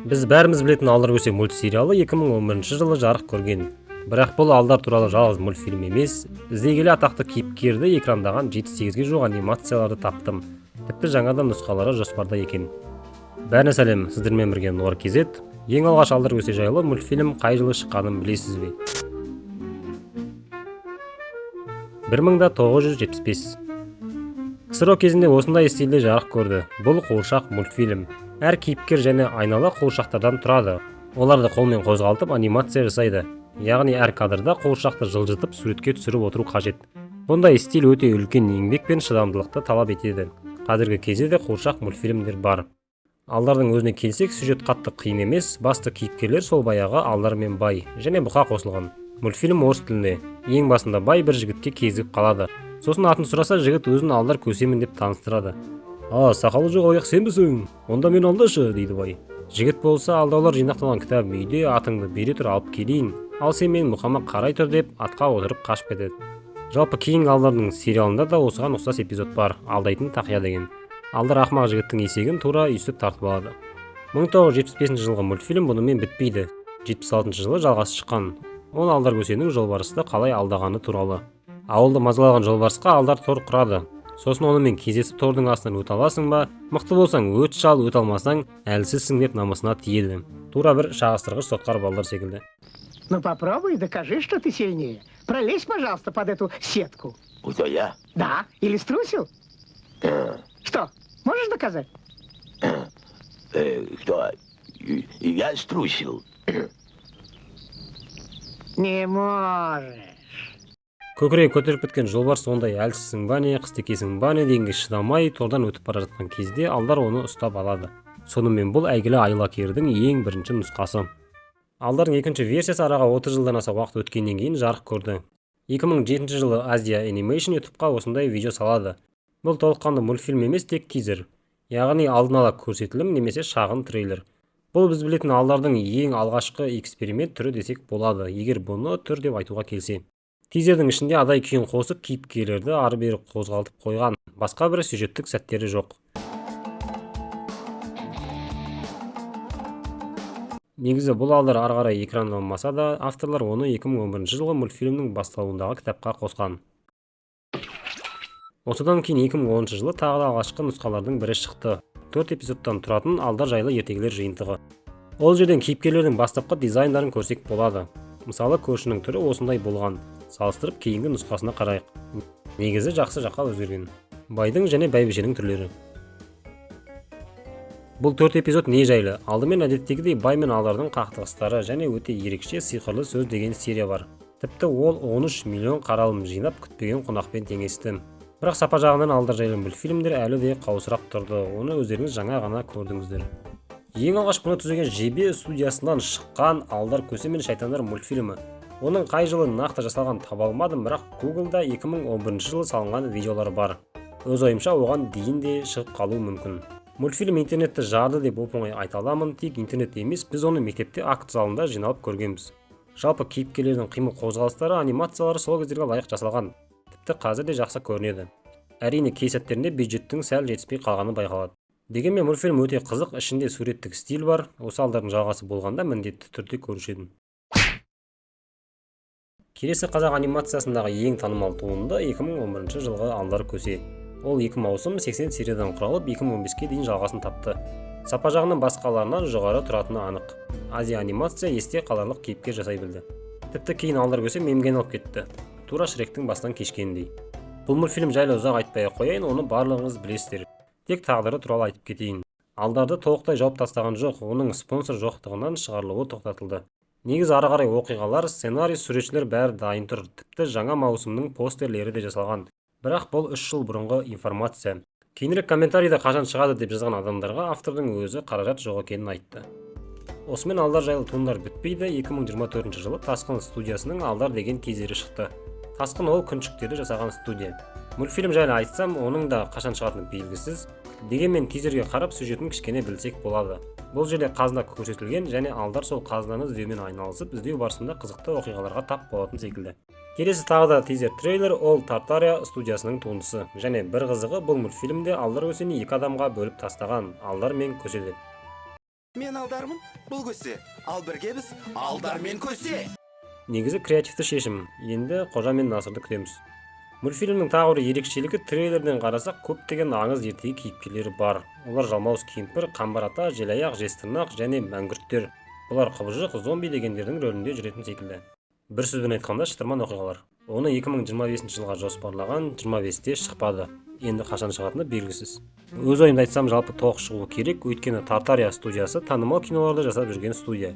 Біз бәріміз білетін Алдар көсе мультсериалы 2011 жылы жарық көрген. Бірақ бұл Алдар туралы жалғыз мультфильм емес. Іздей келе атақты кейіпкерді экрандаған 7-8-ге жуық анимацияларды таптым. Тіпті жаңадан нұсқалары жоспарда екен. Бәріне сәлем, сіздермен бірге Нұр KZ. Ең алғаш Алдар көсе жайлы мультфильм қай жылы шыққанын білесіз бе? 1975. КСРО кезінде осындай стильде жарық көрді. Бұл қуыршақ мультфильм. Әр кейіпкер және айнала қуыршақтардан тұрады. Оларды қолмен қозғалтып анимация жасайды. Яғни әр кадрда қуыршақты жылжытып суретке түсіріп отыру қажет. Бұндай стиль өте үлкен еңбек пен шыдамдылықты талап етеді. Қазіргі кезде де қуыршақ мультфильмдер бар. Алдардың өзіне келсек, сюжет қатты қиын емес, басты кейіпкерлер сол баяғы Алдар мен Бай және Бұқа қосылған. Мультфильм орыс тілінде. Ең басында Бай бір жігітке кезігіп қалады. Сосын атын сұраса, жігіт өзін Алдар Көсемін деп таныстырады. «А, сақалы жоқ аяқ сенбісің? Онда мен алдашы», – дейді Бай. Жігіт болса, «Алдаулар жинақталған кітабым үйде, атыңды бере тұр, алып келейін. Ал сен менің Бұқама қарай тұр», – деп атқа отырып қашып кетеді. Жалпы кейінгі Алдардың сериалында да осыған ұқсас эпизод бар, алдайтын тақия деген. Алдар ақымақ жігіттің есегін тура өйстіп тартып алады. 1975 жылғы мультфильм бұнымен бітпейді. 76 жылы жалғасы шыққан. Ол Алдар көсенің жолбарысты қалай алдағаны туралы. Ауылды мазалаған жолбарысқа Алдар тор құрады. Сосын онымен кездесіп, тордың астынан өте аласың ба? Мықты болсаң өт шал, өте алмасаң әлсізсің деп намысына тиеді. Тура бір шағыстырғыш сотқар балдар секілді. Ну попробуй, докажи, что ты сильнее. Пролезь, пожалуйста, под эту сетку. Кто, я? Да, или струсил? Что, можешь доказать? Кто? Я струсил. Не можешь. Көкірегі көтеріп кеткен жолбарыс ондай әлсізсің ба, не қыстекесің ба, не дегенге шыдамай тордан өтіп бара жатқан кезде Алдар оны ұстап алады. Сонымен, бұл әйгілі айлакердің ең бірінші нұсқасы. Алдардың екінші версиясы араға 30 жылдан аса уақыт өткеннен кейін жарық көрді. 2007 жылы Азия Animation ютубқа осындай видео салады. Бұл толыққанды мультфильм емес, тек тизер. Яғни алдын ала көрсетілім немесе шағын трейлер. Бұл біз білетін Алдардың ең алғашқы эксперимент түрі десек болады, егер бұны түр деп айтуға келсе. Тизердің ішінде Адай күйін қосып, кейіпкерлерді ары-бері қозғалтып қойған. Басқа бір сюжеттік сәттері жоқ. Негізі бұл Алдар ары қарай экрандалмаса да, авторлар оны 2011 жылғы мультфильмнің басталуындағы кітапқа қосқан. Осыдан кейін 2010 жылы тағы да алғашқы нұсқалардың бірі шықты. 4 эпизодтан тұратын Алдар жайлы ертегілер жиынтығы. Ол жерден кейіпкерлердің бастапқы дизайндарын көрсек болады. Мысалы, көршінің түрі осындай болған. Салыстырып кейінгі нұсқасына қарайық. Негізі жақсы жаққа өзгерген. Байдың және бәйбішенің түрлері. Бұл төрт эпизод не жайлы? Алдымен әдеттегідей Бай мен Алдардың қақтығыстары және өте ерекше сиқырлы сөз деген серия бар. Тіпті ол 13 миллион қаралым жинап, күтпеген қонақпен теңесті. Бірақ сапа жағынан Алдар жайлы мультфильмдер әлі де қаусырап тұрды. Оны өздеріңіз жаңа ғана көрдіңіздер. Ең алғаш бұны түзеген Жебе студиясынан шыққан Алдар көсе мен шайтандар мультфильмі. Оның қай жылы нақты жасалған таба алмадым, бірақ Google'да 2011 жылы салынған видеолар бар. Өз ойымша, оған дейін де шығып қалуы мүмкін. Мультфильм интернетті жарды деп оп-оңай айта аламын, тек интернет емес, біз оны мектепте акт залында жиналып көргенбіз. Жалпы кейіпкерлердің қимыл қозғалыстары, анимациялары сол кездерге лайық жасалған. Тіпті қазір де жақсы көрінеді. Әрине, кей сәттерінде бюджеттің сәл жетіспей қалғаны байқалады. Дегенмен мультфильм өте қызық, ішінде суреттік стиль бар. Осы Алдардың жалғасы болғанда міндетті түрде көруші едім. Келесі қазақ анимациясындағы ең танымал туынды 2011 жылғы Алдар көсе. Ол екі маусым 80 сериядан құралып, 2015-ке дейін жалғасын тапты. Сапа жағынан басқаларынан жоғары тұратыны анық. Азия анимация есте қаларлық кейіпкер жасай білді. Тіпті кейін Алдар көсе мемге айналып кетті. Тура Шректің бастан кешкеніндей. Бұл мультфильм жайлы ұзақ айтпай ақ қояйын, оны барлығыңыз білесіздер. Тек тағдыры туралы айтып кетейін. Алдарды толықтай жауып тастаған жоқ, оның спонсор жоқтығынан шығарылуы тоқтатылды. Негізі ары қарай оқиғалар, сценарий, суретшілер бәрі дайын тұр. Тіпті жаңа маусымның постерлері де жасалған. Бірақ бұл 3 жыл бұрынғы информация. Кейінірек комментарийде қашан шығады деп жазған адамдарға автордың өзі қаражат жоқ екенін айтты. Осымен Алдар жайлы туындылар бітпейді. 2024 жылы Тасқын студиясының Алдар деген тизері шықты. Тасқын ол күншіктерді жасаған студия. Мультфильм жайлы айтсам, оның да қашан шығатыны белгісіз. Дегенмен тизерге қарап сюжетін кішкене білсек болады. Бұл жерде қазына көрсетілген және Алдар сол қазынаны іздеумен айналысып, іздеу барысында қызықты оқиғаларға тап болатын секілді. Келесі тағы да тизер трейлер, ол Тартария студиясының туындысы. Және бір қызығы, бұл мультфильмде Алдар көсені екі адамға бөліп тастаған, Алдар мен Көсе деп. Мен Алдармын, бұл Көсе. Ал бірге біз Алдар мен Көсе. Негізі креативті шешім. Енді Қожа мен Насырды күтеміз. Мультфильмнің тағы бір ерекшелігі: трейлерден қарасақ, көптеген аңыз, ертегі кейіпкерлері бар. Олар: жалмауыз кемпір, Қамбар ата, Желаяқ, Жезтырнақ және мәңгүрттер. Бұлар құбыжық, зомби дегендердің рөлінде жүретін секілді. Бір сөзбен айтқанда, шытырман оқиғалар. Оны 2025 жылға жоспарлаған, 25-те шықпады. Енді қашан шығатыны белгісіз. Өз ойымды айтсам, жалпы толық шығуы керек, өйткені Тартария студиясы танымал киноларды жасап жүрген студия.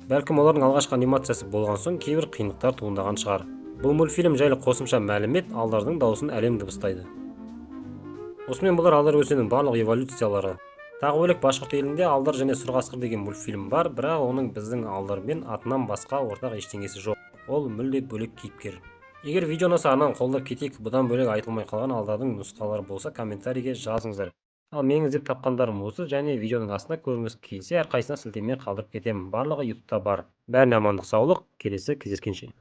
Бәлкім, олардың алғашқы анимациясы болған соң, кейбір қиындықтар туындаған шығар. Бұл мультфильм жайлы қосымша мәлімет: Алдардың дауысын Әлем дыбыстайды. Осымен бұлар Алдар Көсенің барлық эволюциялары. Тағы бөлек, башқұрт елінде Алдар және сұр қасқыр деген мультфильм бар, бірақ оның біздің Алдармен атынан басқа ортақ ештеңесі жоқ. Ол мүлде бөлек кейіпкер. Егер видео ұнаса, арнаны қолдап кетейік. Бұдан бөлек, айтылмай қалған Алдардың нұсқалары болса, комментарийге жазыңыздар. Ал менің іздеп тапқандарым осы. Және видеоның астына көргіңіз келсе, әрқайсысына сілтеме қалдырып кетемін. Барлығы Ютубта бар. Бәріне амандық, саулық, келесі кездескенше.